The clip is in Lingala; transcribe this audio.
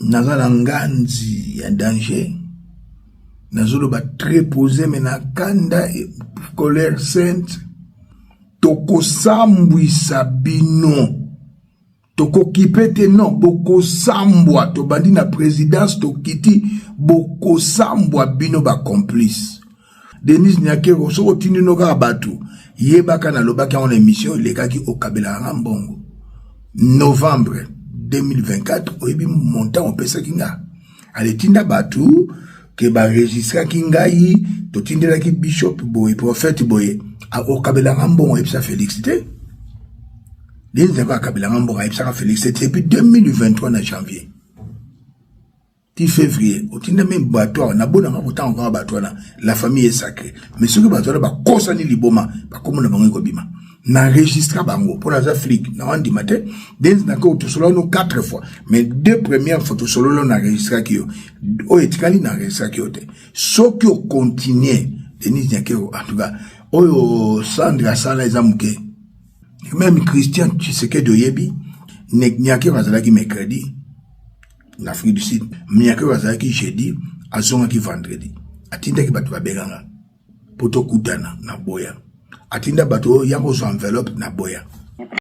Naza na nganzi ya danger. Nazoloba très posé mais na kanda colère sainte. Tokosambwisa bino. Tokokipe te non, bokosambwa. Tobandi na présidence tokiti, bokosambwa bino ba complice. Denise Nyakero, soki otindi no kaka bato, yebaka nalobaki yango na émission elekaki, okabelaka nga mbongo novembre 2024, oyebi montant opesaki nga. Aletinda bato ke baregistraki ngai, totindelaki bishop boye, prophète boye, okabelanga mbongo, oyebisa Félix te. Denise Nyakero akabelanga mbongo, ayebisaka Félix te. Depuis 2023 na janvier ti février, otinda meme bato awa, nabonanga kotanga kaka bato wana. La famille est sacrée, mais soki bato wana bakosani liboma, bakomona bango ekobima. Na enregistra bango mpo naza flic na wandima te. Denise Nyakero, tosolola no 4 fois, mais deux premières fois tosolola, na enregistraki yo, oyo etikali na enregistraki yo te. Soki ocontinue, Denise Nyakero, en tout cas oyo Sandre asala eza moke. Même Christian Tshisekedi, oyebi, Nyakero azalaki mercredi na Afrique du Sud, Nyakero azalaki jeudi, azongaki vendredi. Atindaki bato babenganga mpo tokutana na boya, atinda bato oyo ya kozwa enveloppe na boya.